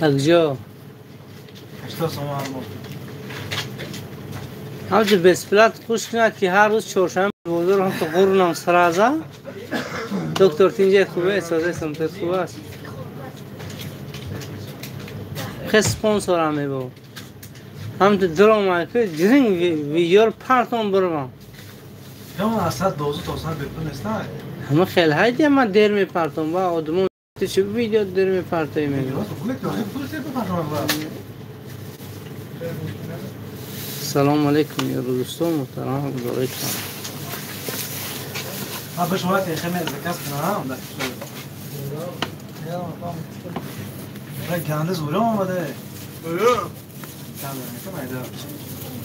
اگجا همچه بسپلات خوش کند که هر روز چهارشنبه بازار هم تو قرونم سرازه دکتر تینجه خوبه سازه سمتت خوب است خیلی سپانسور همه با هم تو درام که جرینگ ویدیو پرتون برم هم اصلا دوزو توسان بپل نیست همه خیلی هایدی من دیر می پرتون با آدمون چه ویدیو دیر می پرتوی میگم سلام علیکم یا دوستان محترم گزارشتان ها باش وقت خمه زکاس کنم ده گنده زوره آمده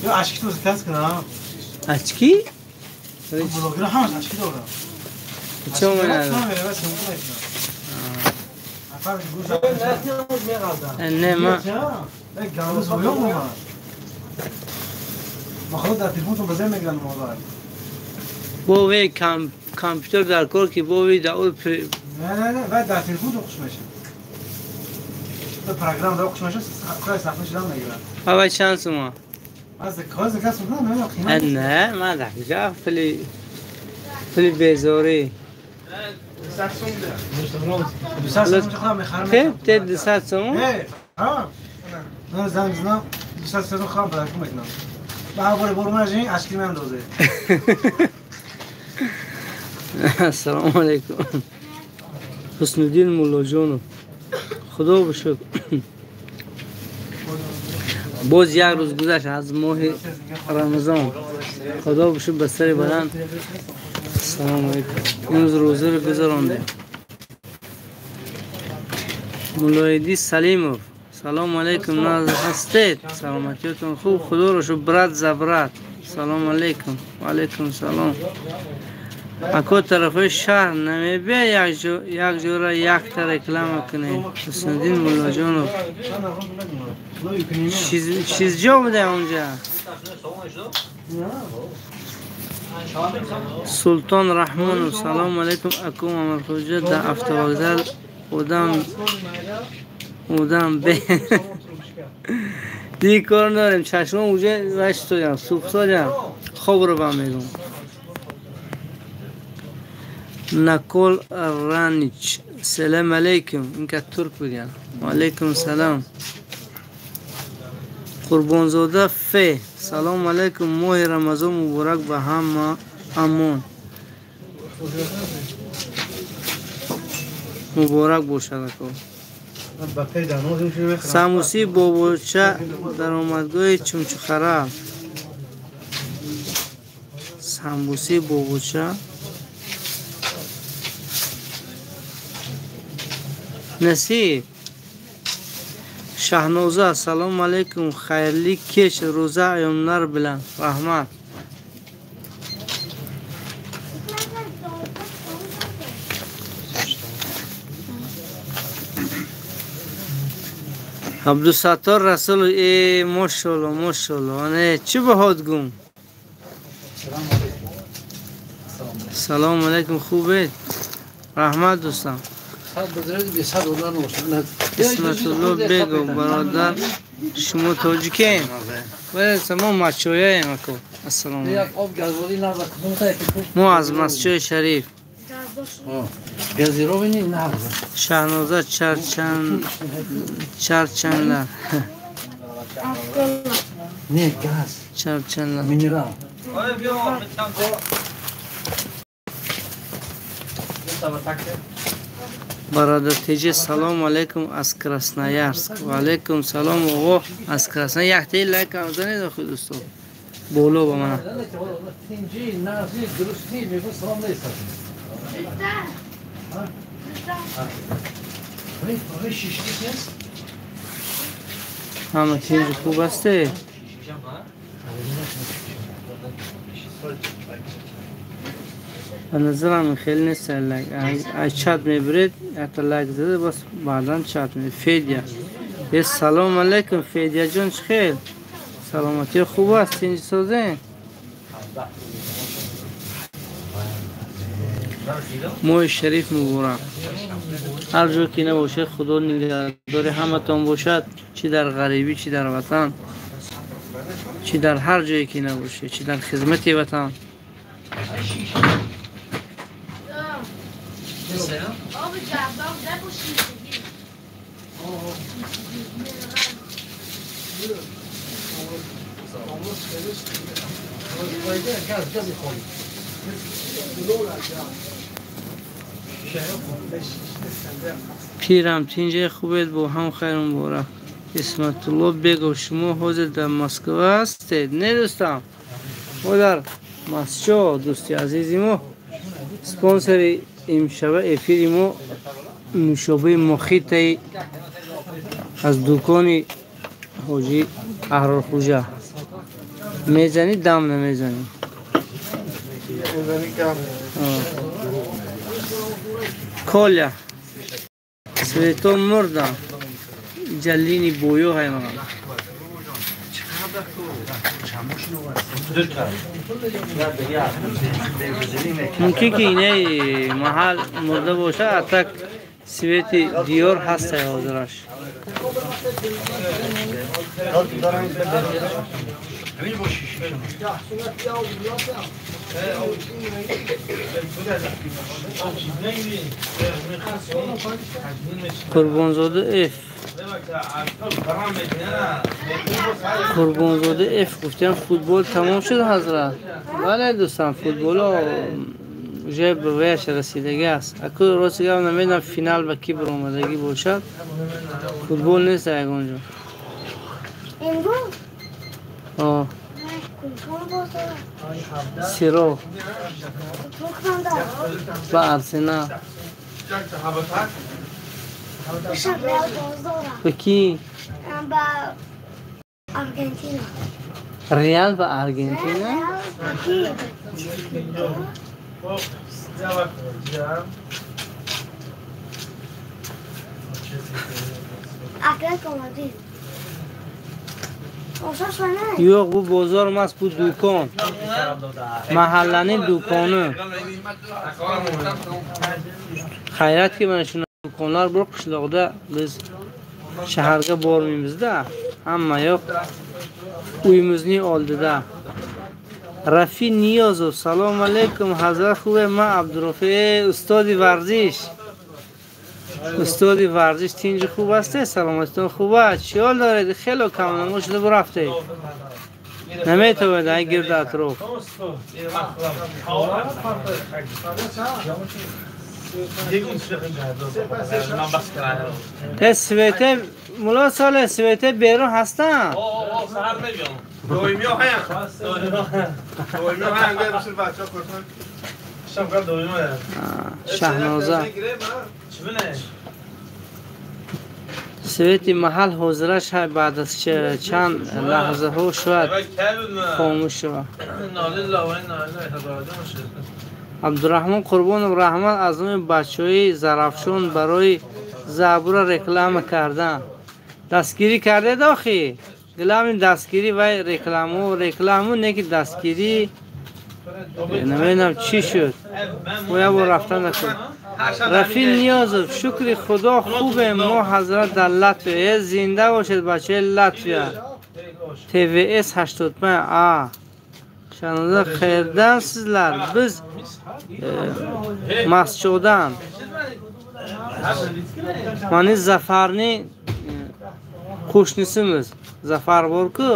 یا اشکی تو زکاس کنم اشکی؟ بلوگر همش اشکی دارم چه اومده؟ نه ما گنده زوره آمده ما خود در تلفن تو بزن میگن موبایل با وی کامپیوتر در کار که با وی در اول نه نه نه بعد در تلفن تو خوش میشه تو پروگرام در خوش میشه خیلی سخت شدن میگیرن اول چند سوما از کاز کس نه نه نه ما در کجا فلی فلی بیزاری خب تد 200 سوم نه زنگ زنم 200 سوم خام برای میکنم بابا برو ماجی اشکی من دوزه السلام علیکم حسن الدین مولا جانو خدا بشکر باز یک روز گذشت از ماه رمضان خدا بشکر به سر بدن السلام علیکم امروز روزه رو گذراندیم مولایدی سلیموف سلام علیکم ناز هستید سلامتیتون خوب خدا رو شکر برات زبرات سلام علیکم و علیکم سلام اکو طرف شهر نمیبیا یک جورا یک تا رکلام کنه حسن الدین مولا جانو چیز جا بوده اونجا سلطان رحمان سلام علیکم اکو محمد خوجه در افتوازل اودم به دیگه کار نداریم چشمام اونجا وش دادم سوخت دادم خواب رو به میگم نکول رانیچ سلام علیکم این که ترک بودن و علیکم سلام قربانزاده ف سلام علیکم ماه رمضان مبارک به همه امان مبارک باشد سموسی باباچه درآمدگاه چمچخره سمبوسی باباچه نصیب شهنوزه سلام علیکم خیرلی کش روزه ایامlar bilan رحمت عبدالستار رسول ای ماشاءالله ماشاءالله نه چی بهات گم سلام علیکم خوبه رحمت دوستم قسمت الله بگو برادر شما تاجیکیم ولی ما مچویه ایم السلام علیکم ما از مسجد شریف شهنازه چرچنله چرچنله برادر تیجی سلام علیکم از کراسنایارسک و علیکم سلام آقا از کراسنایارسک یک تایی لایک هم زنید آخه دوستو بالا با من همه چیز خوب است Ба назарам хеле нест лайк. Аз чат мебиред, якта лайк зада, бас баъдан чат мебиред. Федя. Салом алейкум, Федя ҷон, чӣ хел? Саломатӣ хуб аст, тинҷ созем? Моҳи шариф муборак. Ҳар ҷо ки набошед, Худо нигаҳдори ҳаматон бошад, чӣ дар ғарибӣ, чӣ дар ватан, чӣ дар ҳар ҷое ки набошед, чӣ дар хизмати ватан. Пирам тинҷе хубед, бо ҳам хайр муборак. Исматулло Бегов, шумо ҳозир дар Москва ҳастед? Не дӯстам, мо дар Масчо, дӯсти азизи мо, спонсори имшаба эфири мо нӯшобаи мохитаи аз дукони ҳоҷи Аҳрорхӯҷа. Мезанӣ, дам намезанӣ? Коля, Свето мурда, ҷаллини боё ҳайман. Мумкин ки инаи маҳал мурда бошад, а так свети диёр ҳастай ҳозираш. Қурбонзода Ф. Қурбонзода Ф гуфтем футбол тамом шуд ҳазрат. Бале дӯстам, футболо уже ба ваяш расидагӣ аст. Аку рости гап намедонам финал ба кӣ баромадагӣ бошад. Футбол нест ягон ҷо. Сиро ба Арсенал. Ба кӣ? Ба Аргентина. Реал ба Аргентина? Атлетико Мадрид. Yo'q, bu bozor emas, bu do'kon. Mahallaning do'koni. Hayratki, mana shunday do'konlar bor qishloqda, biz shaharga bormaymiz-da. Hamma yo'q uyimizning oldida. Rafi Niyozov, salom alaykum, hazrat xuve, man Abdurofi, ustodi varzish. Устоди варзиш тинҷи хуб аст, саломатитон хуб аст. Чӣ ҳол доред? Хело камнамо шуда бурафтед. Наметавонед ай гирди атроф. Свете мулло Солеҳ, свете берун ҳастанд? Шаҳноза. Свети маҳал ҳозираш баъд аз чанд лаҳзаҳо шояд хомӯш шавад. Абдураҳмон Қурбонов, раҳмат аз номи бачаҳои Зарафшон барои забура реклама кардан. Дастгирӣ кардед охи? Главни дастгирӣ вай рекламу, рекламу не ки дастгирӣ. Намедонам чӣ шуд. Бояд бо рафтан накун. Рафи Ниёзов, шукри Худо хубем мо ҳазрат дар Латвия. Зинда бошед бачаи Латвия. ТВС 85 А. Шаноза хайрдансizlar. Biz Maschodan. Mani Zafarning qo'shnisimiz. Zafar bor-ku.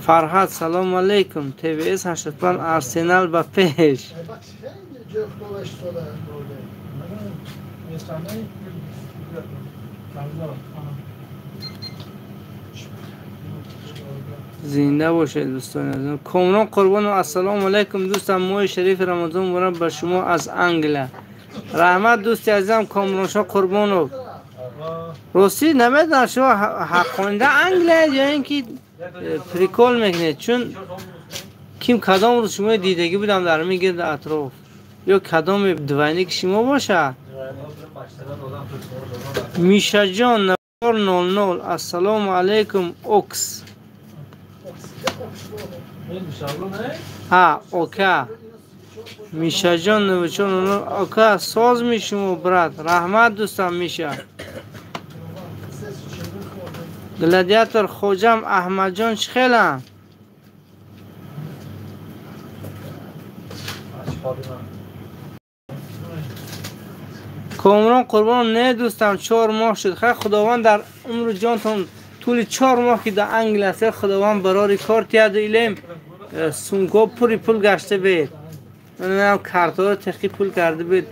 Farhad, salom alaykum. TVS 85 Arsenal ба пеш. Зинда бошед дӯстони азиз. Комрон Қурбонов, ассалому алайкум дӯстам, моҳи шарифи Рамазон муборак ба шумо аз Англия. Раҳмат дӯсти азизам Комроншоҳ Қурбонов. Ростӣ намедонам шумо ҳаққонида Англия ё ин ки прикол мекунед, чун Ким кадом рӯз шумо дидагӣ будам дар ҳамин гирди атроф? Ё кадоми двойник шумо бошад? Мишаҷон 9400 ассалому алайкум окс. Ҳа, ока. Мишаҷон 9400 ока, соз мешумо брат. Раҳмат дӯстам Миша. Гладиатор Хоҷам Аҳмадҷон чӣ хелам? Комрон Қурбон не дӯстам, 4 моҳ шуд. Хай Худованд дар умру ҷонтон тӯли 4 моҳ ки дар Англия ҳастед, Худованд барори кор тиҳад илем сумко пури пул гашта бед. Манам картаро техи пул карда бед.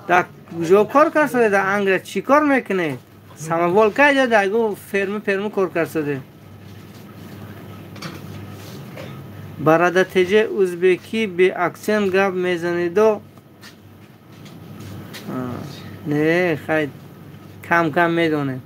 Дар куҷо кор карда? Дар Англия чӣ кор мекунед? Самовол кайда дар ферма кор карда. Барада теже узбеки бе акцент гап мезанидо. Не, хай кам кам медонем.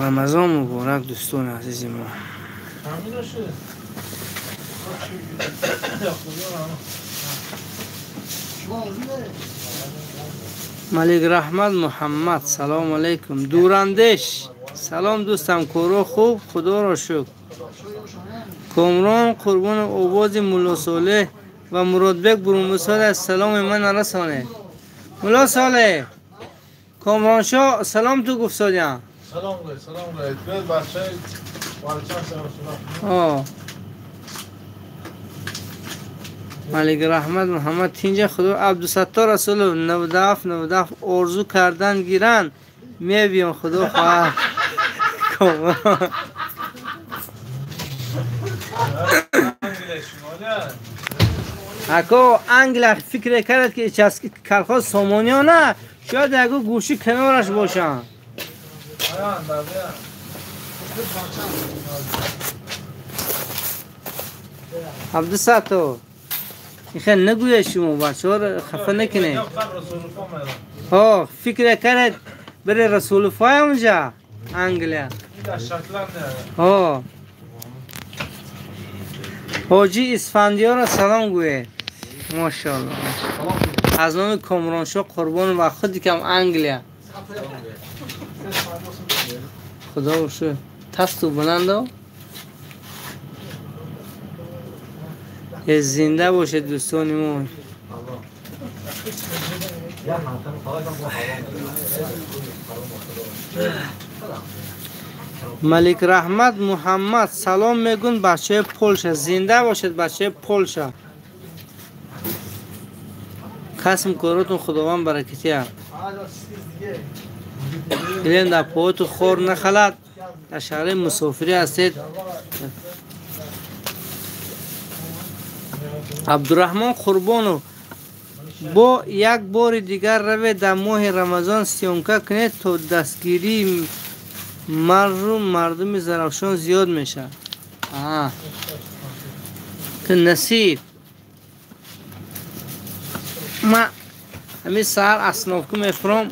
Рамазон муборак дӯстони азизи мо. Малик Раҳмат Муҳаммад салом алайкум. Дурандеш салом дӯстам, коро хуб, худоро шукр. Комрон Қурбон овози Мулло Солеҳ ва Муродбек Бурумусолеҳ саломи ман расонед. Мулло Солеҳ, Комроншоҳ салом ту гуфт содиям. Салом гӯй, салом гӯй. Бачаи валчан салом салом. Малик Раҳмат Муҳаммад тинҷа худо. Абдусаттор Расулов 97 97 орзу кардан гиранд мебиён худо хоҳад. Ако Англия фикр кард ки колхоз сомониё на, шояд яго гӯши канораш бошанд. Абдусаттор ихел нагӯяд шумо бачаҳоро хафа накунед. Ҳо, фикр кард бире Расулуфай онҷа Англия. Ҳо, ҳоҷи Исфандиёро салом гӯед. Мошоалло. Аз номи Комроншоҳ Қурбон ва худи кам Англия. Худо шукр. Тасту баландо. Зинда бошед дӯстони мо. Малик Раҳмат Муҳаммад салом мегӯн бачаи Полша. Зинда бошед бачаи Полша. Касм коротон Худованд баракатия. Илем дар пооту хор нахалад. Дар шаҳри мусофирӣ ҳастед. Абдураҳмон Қурбонов бо як бори дигар равед дар моҳи Рамазон съёмка кунед то дастгирии мардуми Зарафшон зиёд мешавад. Ту насиб. Ма ҳамин саҳар асновку мефурам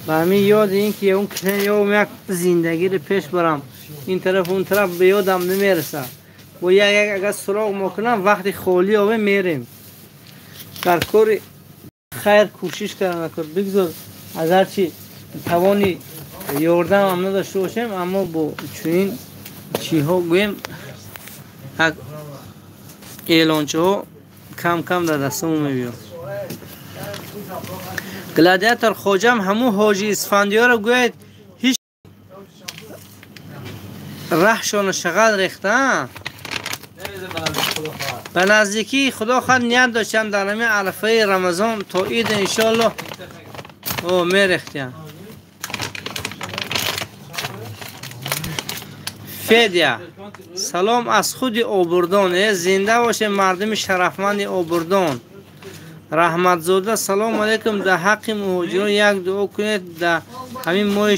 ба ҳамин ёди ин ки он ё як зиндагиро пеш барам, ин тараф он тараф ба ёдам намерасад. Бо як як агар суроғ мекунам вақти холӣ ове мерем. Дар кори хайр кӯшиш кардан кор бигзор агарчи тавони ёрдам ҳам надошта бошем, аммо бо чунин чиҳо гӯем як эълончаҳо кам кам дар дастамон мебиёд. Гладиатор Хоҷам ҳамун ҳоҷи Исфандиёро гӯяд ҳеҷ раҳшона шағал рехта. Ба наздикии Худо хоҳад ният доштам дар ҳамин арафаи Рамазон то ид иншоаллоҳ мерехтям. Федя салом аз худи Обурдон. Зинда бошед мардуми шарафманди Обурдон. Раҳматзода салом алейкум, дар ҳаққи муҳоҷирон як дуо кунед дар ҳамин моҳи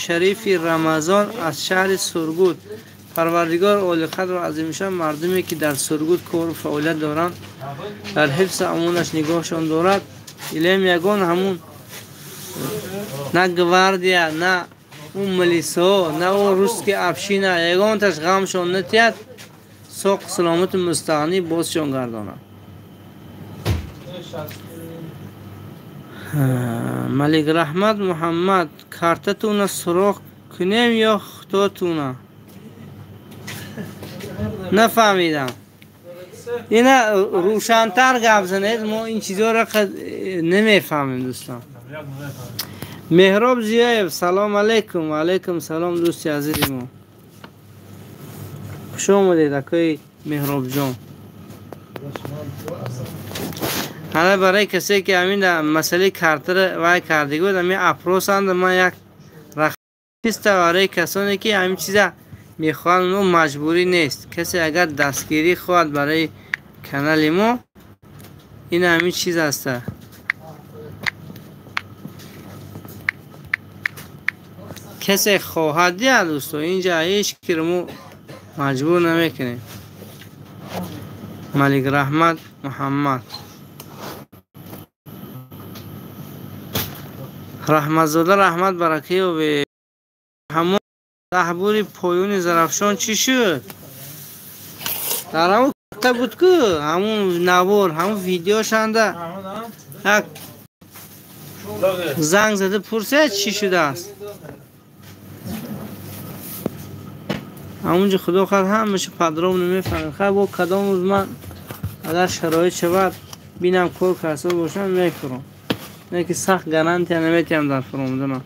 шарифи Рамазон аз шаҳри Сургут. Парвардигор олиқадру азимшан мардуме ки дар Сургут кору фаъолият доранд дар ҳифзу амонаш нигоҳшон дорад. Илем ягон ҳамун на гвардия, на ӯ милисо, на ӯ русский община ягонташ ғамшон натиҳад, соқ саломату мустағнӣ бозшон гардонад. Малик Раҳмат Муҳаммад, картатуна суроғ кунем ё худотуна? Нафаҳмидам. Ина рӯшантар гап занед, мо ин чизҳоро намефаҳмем дӯстон. Меҳроб Зиёев, салом алейкум. Ва алейкум салом дӯсти азизи мо. Хуш омадед акои Меҳробҷон. Ҳала барои касе ки ҳамин масъалаи картаро вай кардагӣ буд, ҳамин опросанд ман як рақиста барои касоне ки ҳамин чиза мехоҳанд, мо маҷбурӣ нест. Касе агар дастгирӣ хоҳад барои канали мо, ин ҳамин чиз аста. Касе хоҳад диҳад дӯсто, инҷа ҳеҷ киро мо маҷбур намекунем. Малик Раҳмат Муҳаммад. Раҳматзода Раҳмат Баракиёв, ҳамон раҳбури поёни Зарафшон чӣ шуд? Дар ҳамон карта буд ку, ҳамон навор, ҳамон видеошанда як занг зада пурсед чӣ шудааст. Ҳамонҷо худо хоҳад ҳамаша подробно мефаҳмед. Хай бо кадом рӯз ман агар шароит шавад бинам кор касо бошам мефурам. Не ки сахт гарантия наметиҳам дар фуромаданам.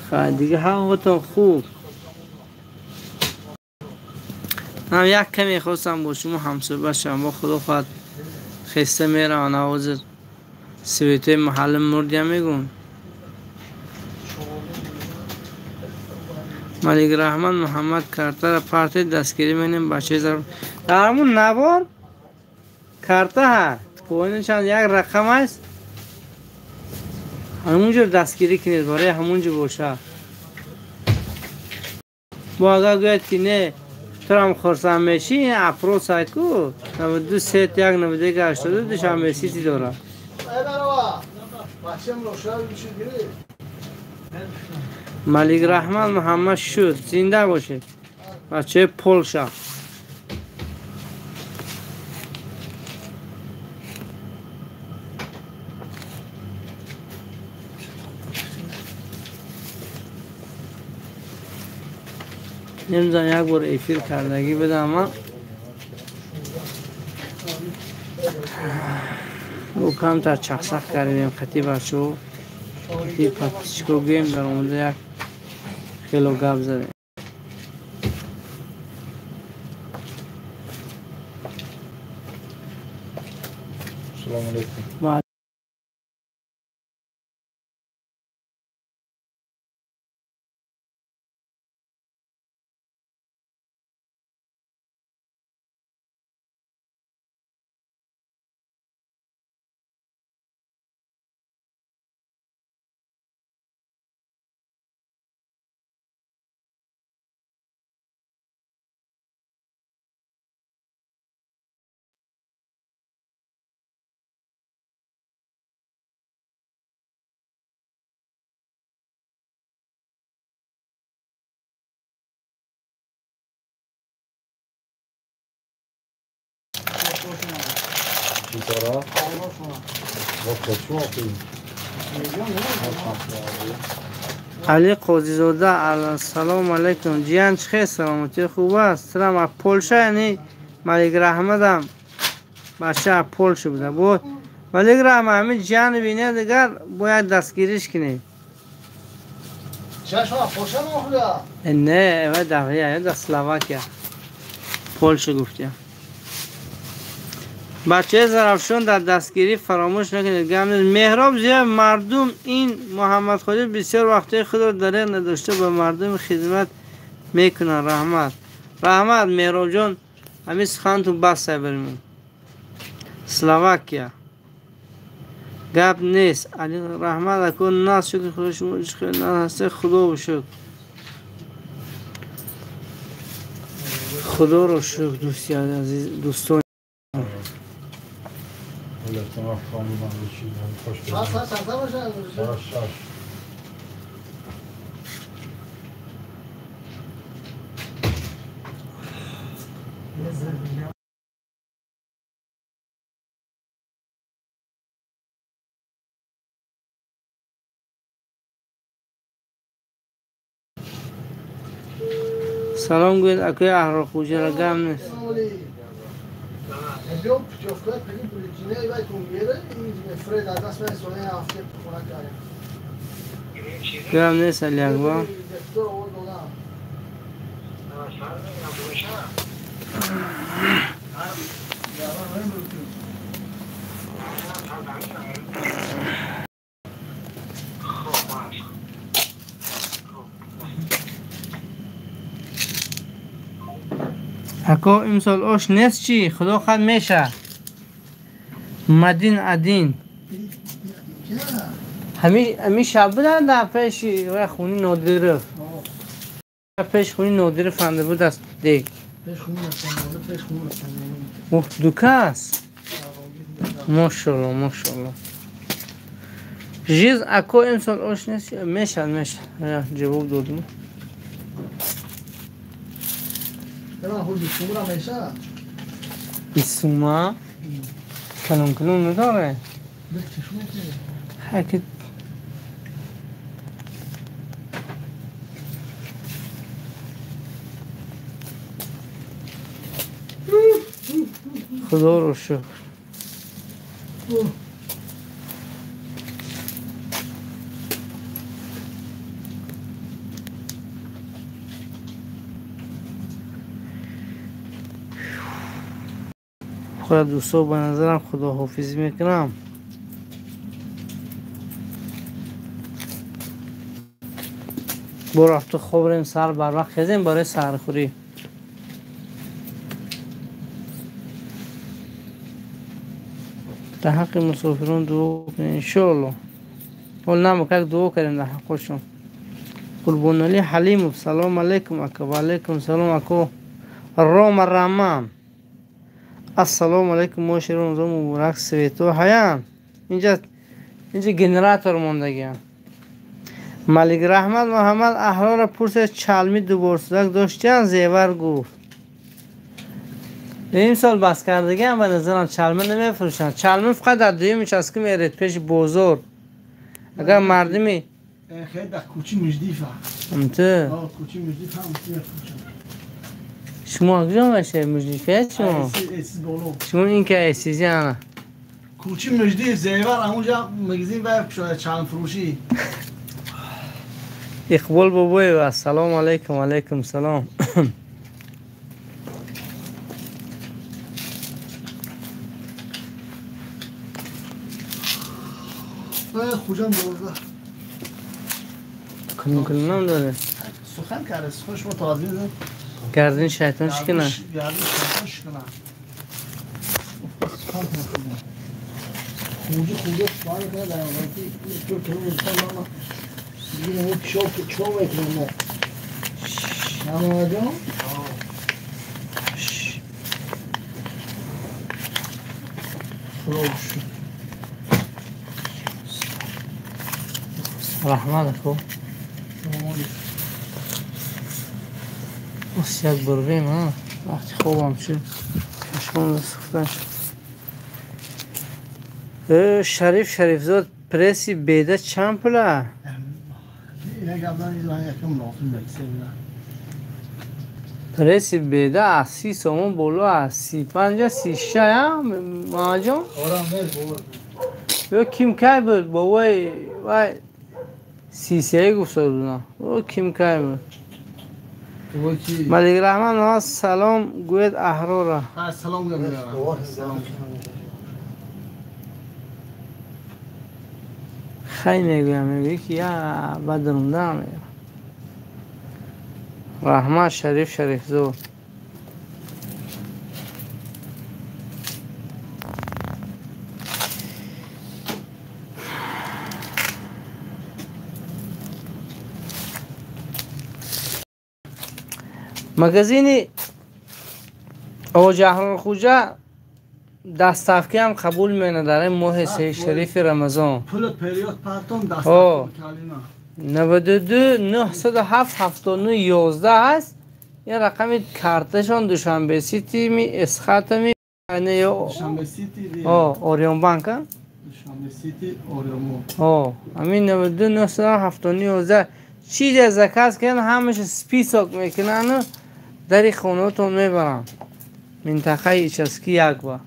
Хай дига ҳаматон хуб. Ман як каме хостам бо шумо ҳамсӯҳбат шавам. Бо худо хоҳад хеста мераванд. Ҳозир светои маҳалли мурдия мегӯн. Малик Раҳмат Муҳаммад, картаро партед дастгирӣ менем бачаи Зарафшон. Дар ҳамун навор карта ҳаст, поёни чанд як рақам аст, ҳамунҷо дастгирӣ кунед, барои ҳамунҷо бошад. Бо агар гӯяд ки не, турам хурсанд мешӣ, ин опрос сайт ку 92 31 91 82 Душанбе Сити дорад. Малик Раҳмат Муҳаммад шуд, зинда бошед бачаи Полша. Намедонам як бор эфир кардагӣ будам ман. Ӯ камтар чахчах кардем хати бачаҳо, хати подписчико гӯем, дар омада як хело гап задем. Салому алейкум. Али Қозизода, салом алейкум. Ҷиян чӣ хел, саломатӣ хуб аст? Сирам аз Полша, яъне Малик Раҳмадам бача аз Полша буда. Бо Малик Раҳмад ҳамин ҷиян бинед, дигар бояд дастгириш кунед. Не, ва дар Словакия. Полша гуфтям. бачаи Зарафшон дар дастгирӣ фаромӯш накунед. Меҳроб зиё мардум ин Муҳаммад Хоҷа бисёр вақтҳои худро дареғ надошта ба мардум хидмат мекунанд. Раҳмат. Раҳмат Меҳробҷон, ҳамин сухантун бас сайбаримон. Словакия. Гап нест. Али раҳмат ако нас шукр худо шумо ҳастед, худоро шукр. Худоро шукр дӯсти азиз, дӯстон. Салом гӯед акои Аҳрорхӯҷаро, гап нест. Гап нест Алиакбар. Ако имсол ош нест чӣ? Худо хат меша. Мадин адин. Ҳамин шаб будан дар пеши хуни Нодиров. Пеш хуни Нодиров фанда буд аст дег. Ух, дукас. Мошалло, мошалло. Жиз ако имсол ош нест меша, меша. Ҷавоб додум. Исума калон калон надоре. Ҳакит худоро шукр. Худо дӯсто ба назарам худоҳофизӣ мекунам. Бо рафту хобрем, сар барвақт хезем барои саҳархӯрӣ. Дар ҳаққи мусофирон дуо кунем иншоалло. Ҳол намакак дуо кардем дар ҳаққошон. Қурбоналӣ Ҳалимов, салом алейкум ака. Ва алейкум салом ако. Рома Раман. Ассалому алейкум, моҳи шарифи Рамазон муборак. Свето ҳаян. Инҷа генератор мондагиам. Малик Раҳмат Муҳаммад Аҳрорро пурсид чалми дуборсудак доштиян, зевар гуфт. Имсол бас кардагиам ба назарам чалма намефурӯшанд. Чалма фақат дар дуюми участка меред пеши бозор. Агар мардуми шумо куҷо мешавед? Муждифия шумо? Шумо ин ки эсизи ана. Кӯчи Муждиф зевар ҳамунҷа магазин ва чалмфурӯшӣ. Иқбол Бобоев, ассалому алайкум. Алайкум салом. Хуҷам дорда. Кунун кунунам дорад. Сухан кард, сухан шумо таваззуҳ. Гардани шайтон шикана. Гардани шайтон шикана. Сухан кард. Хуҷи хуҷа сухан кард дар вақти ту ту دیگه اون چوب میکنم. نمازم. رحمت اخو. یک برویم ها وقتی خوبم شد چشمان سوختن شد. شریف شریفزاد پرسی بیده چند پوله؟ پرسی بیده از 30 سومون بالا از 35 36 ها ماجون؟ یا کیم کی بود بابای وای 33 گفت بودم او کیم کی بود. ملک رحمان ها سلام گوید احرارا. سلام گوید. Хай мегӯям, мегӯӣ ки я бадрумда мегӯям. Раҳмат Шариф Шарифзод. Магазини Оҷаҳрорхӯҷа доставкиам қабул мекунад дар ин моҳи шарифи Рамазон. 92 907 79 11 аст. Ин рақами карташон Душанбе Сити ми Эсхатами Ориёнбанк. Ҳамин 92 907 79 11 чизе заказ кунанд, ҳамаша список мекунанду дари хонаотон мебаранд. Минтақаи Ичаски якба.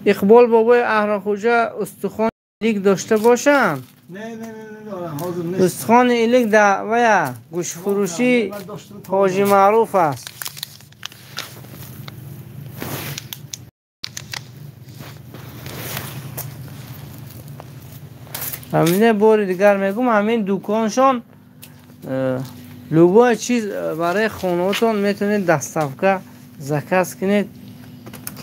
Иқбол бобои Аҳрорхӯҷа устухони илик дошта бошам? Устухони илик дар вая гӯштфурӯшӣ Ҳоҷи Маъруф аст. Ҳамине бори дигар мегӯм, ҳамин дуконшон любое чиз барои хонаотон метавонед доставка заказ кунед.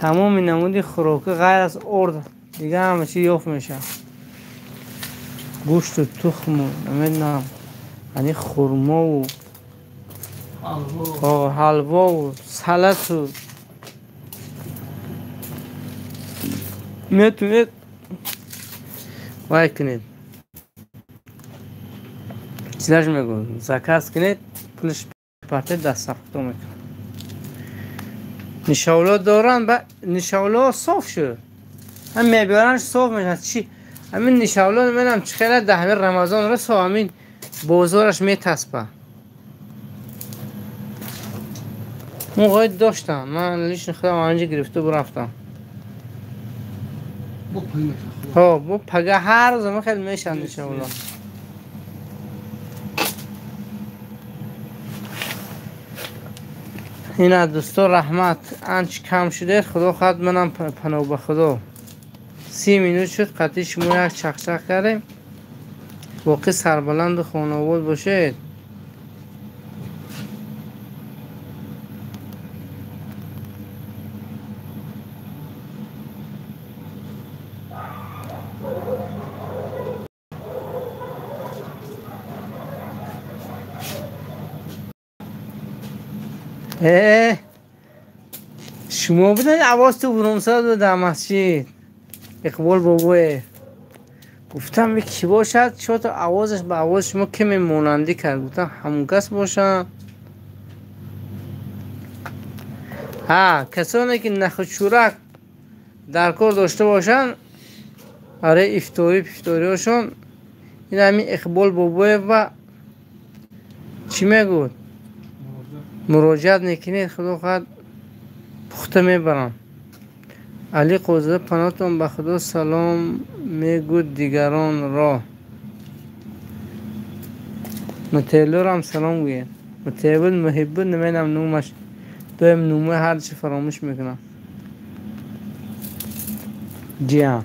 Тамоми намуди хӯрока ғайр аз орд дигар ҳама чиз ёфт мешавад. Гӯшту тухму намедонам ани хурмову ҳалвову салату метавонед вай кунед. Чизаш мегӯям, заказ кунед, пулш партед, доставка мекунад. Нишовло доранд, нишовло соф шуд. Ҳам мебиёранд соф мешавад. Чи ҳамин нишовло намедонам чӣ хела дар ҳамин Рамазон расо ҳамин бозораш метаспа. Мон ғоят доштам, ман лично худам анҷа гирифта бурафтам. Бо пага ҳар рӯз ама хеле мешаванд нишовло. Ина дӯсто раҳмат, анч кам шудед, худо хоҳад манам паноҳ ба худо. 30 минут шуд, қатъи шумо як чақчақ кардем. Боқӣ сарбаланду хонаобод бошед. Шумо будед авоз ту бурумсад дар масҷид. Иқбол бобое. Гуфтам ки бошад, чото авозаш ба авози шумо каме монандӣ кард. Гуфтам ҳамон кас бошам. Ҳа, касоне ки нахучурак дар кор дошта бошанд, барои ифторӣ пифториҳошон ин ҳамин Иқбол бобоев ба чӣ мегӯд? Муроҷиат мекунед, худо хоҳад пухта мебарам. Али Қозида паноҳтон ба худо салом мегӯд дигаронро. Мутеълурам салом гӯед. Мутеъбуд муҳиббуд намедонам нумаш. Доим нумаи ҳарчи фаромӯш мекунам. Ҷиам.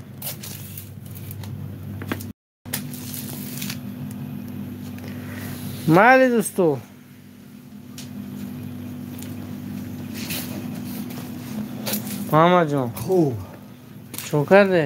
Майли дӯсто. Муҳаммадҷон. Хуб. Чо карде?